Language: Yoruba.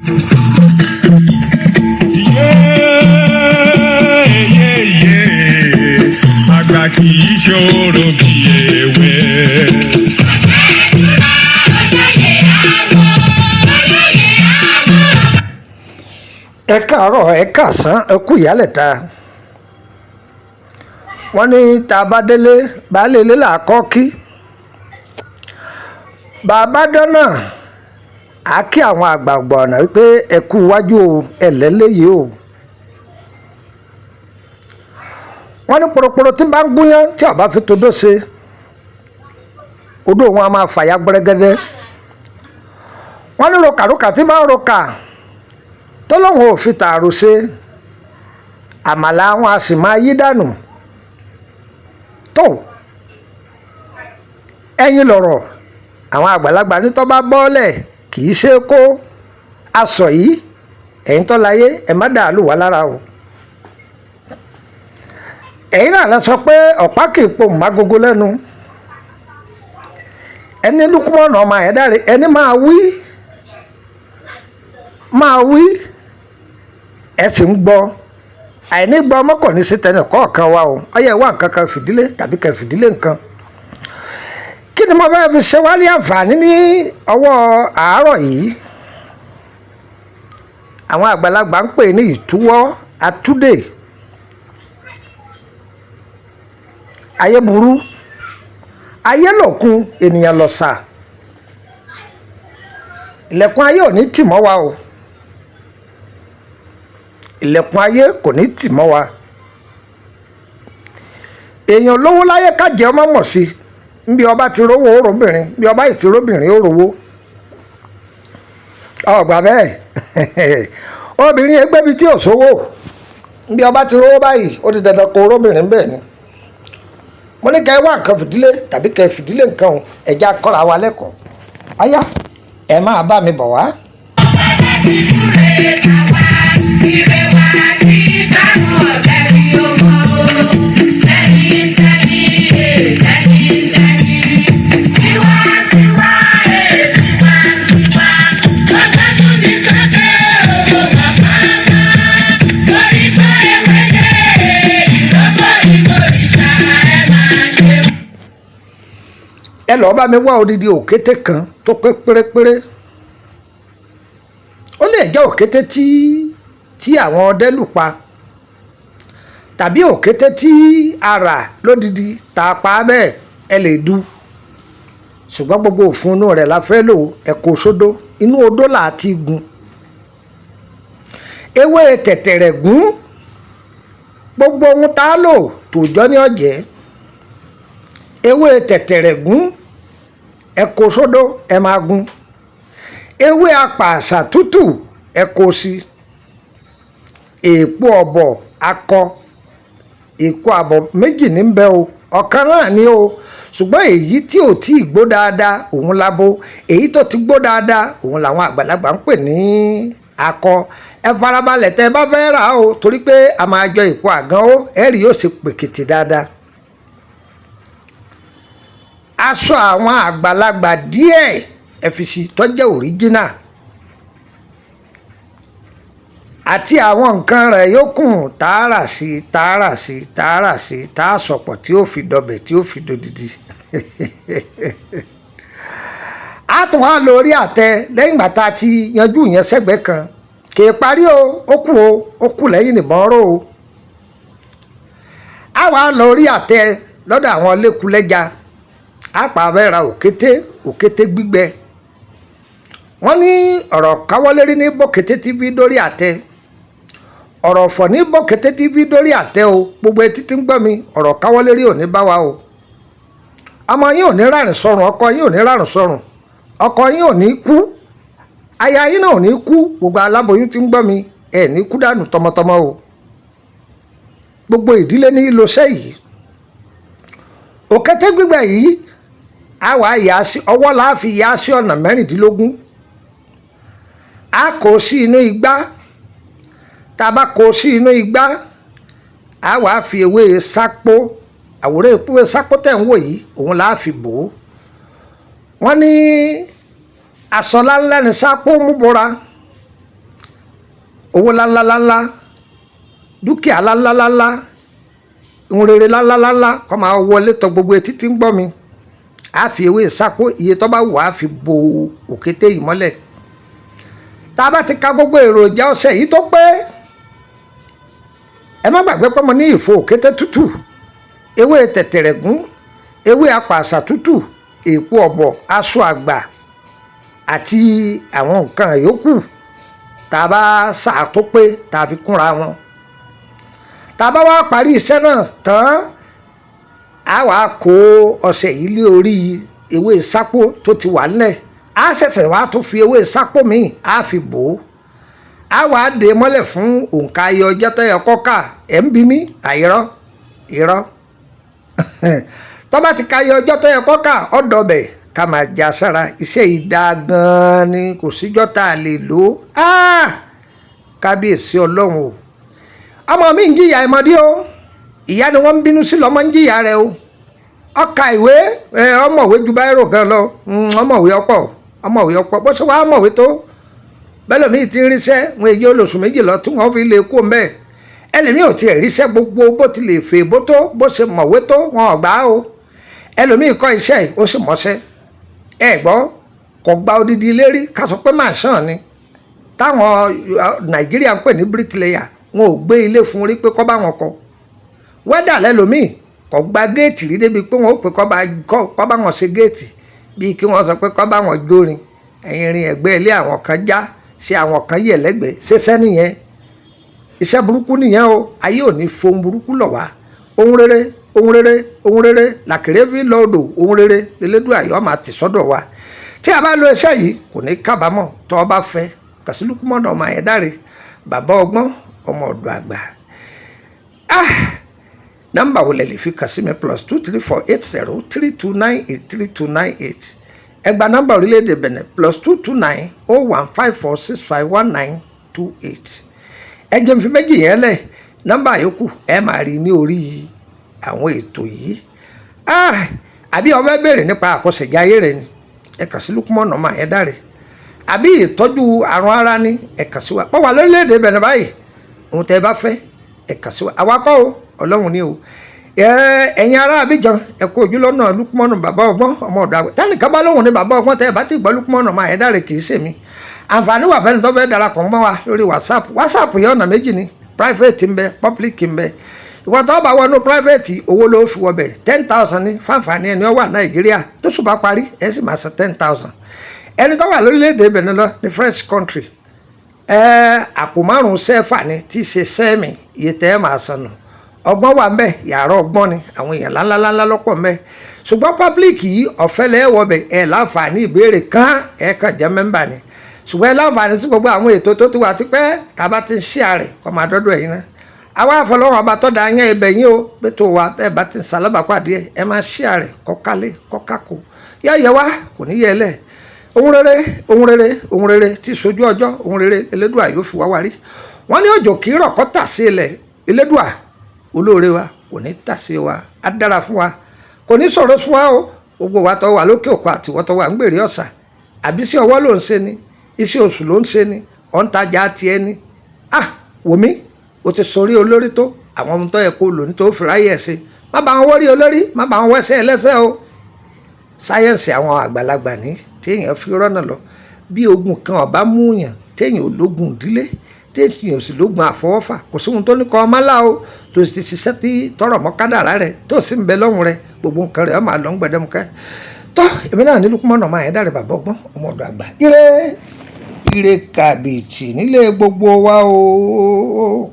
Yé, àgbà kì í ṣòro bí èwe. Ẹ káàárọ̀, ẹ káàsán, ẹ kú ìyálẹ̀ta. Wọ́n ní tá a bá délé, baálé ilé là á kọ́ kí. Bàbá dọ́nà á kí àwọn àgbààgbà ọ̀nà wípé ẹ kú iwájú o, ẹ lẹ́lẹ́yìí o. Wọ́n ní poroporo tí bá ń gúnyán tí ó bá fi todó ṣe, odó wọn a máa fàya gbẹrẹgẹdẹ. Wọ́n ní rokàrokà tí bá ń rokà tó lóun ò fi tààrò ṣe, àmàlà wọn a sì máa yí dànù. Tó ẹ̀yin lọ̀rọ̀ àwọn àgbàlagbà ní tó bá bọ́lẹ̀ kì í ṣe é kó aṣọ yìí. Ẹ̀yin tó láyé, ẹ má dàálù wá lára o. Ẹ̀yin náà lọ sọ pé ọ̀pá kì í pohùn mágogo lẹ́nu. Ẹni lukumọ̀nà ọmọ ẹ̀ dáre, ẹni máa wí máa wí, ẹ sì ń gbọ́. Àìní gbọ́ ọmọkàn ní sí tẹnì kọ̀ọ̀kan wa o. Ọyẹ wá nǹkan kan fìdílé tàbí kẹ fìdílé nǹkan. Kí ni mo fẹ́ fi ṣe wálé àǹfààní ní ọwọ́ àárọ̀ yìí? Àwọn àgbàlagbà ń pè ní ìtúwọ́ atúdè. Ayé burú, ayé lòkun, ènìyàn lọ̀sà. Ilẹ̀kùn ayé ò ní tì mọ́ wa o. Ilẹ̀kùn ayé kò ní tì mọ́ wa. Èèyàn lówó láyé kájẹ́ ọmọ mọ̀ sí. Nbí ọba ti rówó ó róbìnrin, bí ọba yìí ti róbìnrin ó rówó. Ọgbà bẹ́ẹ̀, obìnrin ẹgbẹ́ bíi tí ò sówó. Nbí ọba ti rówó báyìí, ó ti dandan kó róbìnrin bẹ́ẹ̀ ni. Mo ní kẹ́ ẹ wá nǹkan fìdílé tàbí kẹ́ ẹ fìdílé nǹkan o, ẹ̀já kọ́ra wa lẹ́kọ̀ọ́. Ọ̀yá, ẹ máa bá mi bọ̀ wá. Ẹ lọ́ọ́ bá mi wá odidi òkété kan tó pé pérépéré. Ó lè jẹ́ òkété tí àwọn ọdẹ lù pa, tàbí òkété tí a rà lódidi tá a pa bẹ́ẹ̀, ẹ lè du. Ṣùgbọ́n gbogbo òfun inú rẹ̀ la fẹ́ lò. Ẹ kó sódó, inú odó là á ti gun. Ewé tẹ̀tẹ̀rẹ̀ gún, gbogbo ohun tá a lò tòjọ́ ní ọ̀jẹ̀. Ewé tẹ̀tẹ̀rẹ̀ gún, ẹ kó sódó, ẹ máa gún. Ewé apàṣà tútù, ẹ kó sí. Èèpo ọ̀bọ̀ akọ, èèpo àbọ̀ méjì ní bẹ́ o, ọ̀kan náà ni o, ṣùgbọ́n èyí tí ò tí ì gbó dáadáa òun labo, èyí tó ti gbó dáadáa òun làwọn àgbàlagbà ń pè ní akọ. Ẹ farabalẹ̀ tẹ́ ẹ bá fẹ́ rà o, torí pé a máa jọ èèpo àgán o, ẹ rí yóò ṣe pèkìtì dáadáa. Aṣọ àwọn àgbàlagbà díẹ̀ ẹ fi sí tó jẹ́ òríjínà, àti àwọn nǹkan rẹ̀ yókù tààrà sí tààrà sí tààrà sí tá a sọ̀pọ̀ tí ó fi dọbẹ̀ tí ó fi dodidi. A tún wá lórí àtẹ lẹ́yìn ìgbà tá a ti yanjú ìyẹn sẹ́gbẹ̀ẹ́ kan. Kì í parí o, ó kù o, ó kù lẹ́yìn nìbọn ró o. A wá lórí àtẹ lọ́dọ̀ àwọn lẹ́kulẹ́ja. A pa abẹ́ra òkété, òkété gbígbẹ. Wọ́n ní ọ̀rọ̀ káwọ́lérí ní bọ́kété tí fi dórí àtẹ, ọ̀rọ̀ ọ̀fọ̀ ní bọ́kété tí fi dórí àtẹ o. Gbogbo etí tí ń gbọ́ mi, ọ̀rọ̀ káwọ́lérí ò ní bá wa o. Ọmọ yín ò ní rárìn sọrùn, ọkọ yín ò ní rárìn sọrùn, ọkọ yín ò ní kú, aya yín náà ò ní kú. Gbogbo aláboyún tí ń gbọ́ mi, ẹ ní kú dànù tọmọtọmọ o. Gbogbo ìdílé ní ìlọsẹ yìí. Òkété gbígbẹ yìí, a wà yà sí ọwọ́ la fi yà sí ọ̀nà mẹ́rìndínlógún. A kó sí inú igbá. Tá a bá kó sí inú igbá, a wà fi ewé sápó, àwòrán ewé sápó tẹ̀ ń wò yìí, òun la fi bò ó. Wọ́n ní aṣọ ńláńlá ni sápó mú bora. Owó láńláńláńlá, dúkìá láńláńláńlá, ohun rere láńláńláńlá kó máa wọlé tọ gbogbo etí tí ń gbọ́ mi. A fi ewé sápó, iye tó bá wù á fi bo òkété yìí mọ́lẹ̀. Tá a bá ti ka gbogbo èròjà ọṣẹ yìí tó pé, ẹ má gbàgbé pé mo ní ìfò òkété tútù, ewé tẹ̀tẹ̀rẹ̀gún, ewé apàṣà tútù, èpo ọ̀bọ̀, aṣọ àgbà àti àwọn nǹkan yòókù. Tá a bá sà tó pé, tá a fi kúnra wọn, tá a bá wá parí iṣẹ́ náà tán, a wá kó ọṣẹ yìí lé orí ewé sápó tó ti wà nílẹ̀. A ṣẹ̀ṣẹ̀ wá tún fi ewé sápó míì, a fi bò ó, a wá dè mọ́lẹ̀ fún òǹkà ayé ọjọ́ tó yẹ kọ́kà. Ẹ̀ ń bí mi àìrọ́ irọ́. Tó bá ti ka iye ọjọ́ tó yẹ kọ́kà, ọ̀dọ̀ bẹ̀ ká máa jà sára. Iṣẹ́ yìí dáa gan-an ni, kò síjọ́ tá a lè lò ó. Kábíyèsí Ọlọ́run o! Ọmọ mi ń jìyà ìmọ̀dí o, ìyá ni wọ́n ń bínú sí, lọ́mọ ń jìyà rẹ o. Ọkà ìwé, ọmọwé ju báírò gan lọ, ọmọwé ọ̀pọ̀, ọmọwé ọ̀pọ̀. Bó ṣe wàá mọ̀wé tó bẹ́ẹ̀ lómi ti ń ríṣẹ́ wọn, èyí olóṣù 2 lọ tí wọ́n fi lè kó mbẹ́. Ẹlòmíì ò tiẹ̀ ríṣẹ́, gbogbo bó ti lè fè bó tó, bó ṣe mọ̀wé tó, wọn ò gbà á o. Ẹlòmíì kọ́ iṣẹ́, ó sì mọṣẹ́ ẹ gbọ́, kò gba odidi ilé rí. Ká sọ pé màṣán ni táwọn Nàìjíríà ń pè ní bricklayer, wọn ò gbé ilé fún rí pé kọ́ bá wọn kọ́. Welder lẹ́lòmíì, kò gba géètì rí débi pé wọn ó pè kọ́ bá wọn ṣe géètì, bíi kí wọ́n sọ pé kọ́ bá wọn jórin ẹ̀yìn rin ẹ̀gbẹ́ ilé àwọn kan já ṣe, àwọn kan yẹ̀ lẹ́gbẹ̀ẹ́ ṣẹṣẹ́ nìyẹn. Iṣẹ́ burúkú nìyẹn o. Ayé ò ní fohun burúkú lọ̀ wá. Ohun rere, ohun rere, ohun rere làkèrè fi lọ odò. Ohun rere lélẹ́dùn àyọ́ máa tì sọ́dọ̀ wa. Tí a bá lo iṣẹ́ yìí, kò ní kábàámọ̀. Tó o bá fẹ́, kàsílùkùmọ̀nà ọmọ Àyẹ̀dáre, bàbá ọgbọ́n, ọmọ ọ̀dọ̀ àgbà. Ah, nọ́mbà wo lẹ lè fi kàn sí mi? +234 80 3298 3298. Ẹ gba nọ́mbà orílẹ̀-èdè Benin, +229 01 54 65 19 28. Ẹ jẹ́ n fi méjì yẹn lẹ̀, nọ́mbà yòókù ẹ máa rí ní orí àwọn ètò yìí. Ah, àbí ó fẹ́ béèrè nípa àkọsẹ̀jayé rẹ ni, ẹ kàn sí Lukman ọmọ Àyẹ̀dáre. Àbí ìtọ́jú àrùn ara ni, ẹ kàn sí wa. Pọ̀ wà lórílẹ̀‐èdè Benin báyìí. Ohun tẹ́ ẹ bá fẹ́, ẹ kàn sí wa. Àwa kọ́ o, Ọlọ́run ni o. Ẹ̀yin ará Abidjan, ẹ kú ojú lọ́nà. Lukman bàbá ọgbọ́n, ọmọ ọ̀dọ̀ àgbẹ̀. Tẹ́nìkan bá lóhùn ní bàbá ọgbọ́n, tẹ́ ẹ bá ti gbọ́ Lukman ọmọ Àyẹ̀dáre, kì í ṣèmi. Àǹfààní wà fẹ́ni tó fẹ́ darapọ̀ mọ́ wa lórí WhatsApp. WhatsApp yẹn, ọ̀nà méjì ni: private ń bẹ, public ń bẹ. Ìwọ tó bá wọnú private, owó ló fi wọbẹ̀, 10,000 ní fáǹfààní ẹni ó wà Nàìjíríà. Tó sùn bá parí, ẹ sì máa san 10,000. Ẹni tó wà lórílẹ̀‐èdè Benin lọ ní French country, ẹ àpò 5 sẹ́fà ni, tí í ṣe sẹ́ẹ̀mì, iye tẹ́ ẹ máa san nù. Ọgbọ́n wà ńbẹ̀, yàrá ọgbọ́n ni, àwọn èèyàn ńláńláńlá lọ́pọ̀ ńbẹ̀. Ṣùgbọ́n public yìí, ọ̀fẹ́ lẹ́wọ̀ bẹ̀, ẹ̀ láǹfààní ìbéèrè kan, ẹ̀ kàn jẹ́ member ni. Ṣùgbọ́n ẹ láǹfààní sí gbogbo àwọn ètò tó ti wà tipẹ́. Tá a bá ti ń ṣí àrẹ̀ kọ́ máa dọ́dọ̀ ẹ̀yin náà. Àwa àfọlọ́wọn ọba tó da yẹn ibẹ̀ yín o pé tó wa bẹ́ẹ̀ bá ti ń salábàápàdé ẹ̀, ẹ máa ṣí àrẹ̀ kọ́ kálé kọ́ kákó yá yẹ wá, kò ní yẹ lẹ̀. Ohun rere, ohun rere, ohun rere tí sojú ọjọ́, ohun rere Elédùà yóò fi wá wá rí. Wọ́n ní òjò kì í rọ̀ kọ́ tà sí ilẹ̀. Elédùà olóore wa kò ní tà sí wa, á dára fún wa, kò ní sọ̀rọ̀ fún wa o. Gbogbo wa tó wà lókè òkun àti ìwọ tó wà ń gbèrè ọ̀sà, àbí sí ọwọ́ ló ń ṣe ni, iṣẹ́ oṣù ló ń ṣe ni, ọ̀ǹtajà tiẹ̀ ni. Ah, wòmí, o ti sọrí olórí tó àwọn ohun tó yẹ kó lò ní tó fi ráyè ṣe. Má bá wọn wọ́rí olórí, má bá wọn wẹ́sẹ̀ ẹlẹ́sẹ̀ o. Sáyẹ́ǹsì àwọn àgbàlagbà ní téèyàn fi rọ́nà lọ. Bí ogun kan ọba mú yàn, téèyàn ò lógun ìdílé, téèyàn ò sì lógun àfọwọ́fà, kò sí ohun tó ní kọ́ ọmọ lá o. Tó sì ti ṣiṣẹ́ tí tọrọ mọ́ kádàrá rẹ, tó sì ń bẹ lọ́hùn rẹ, gbogbo nǹkan rẹ ó máa lọ ń gbẹdẹmukẹ́. Tó èmi náà ní Lukman ọmọ Àyẹ̀dáre, bàbá ọgbọ́n, ọmọ ọ̀dọ̀ àgbà. Ire ire kàbìtì nílé gbogbo wa o.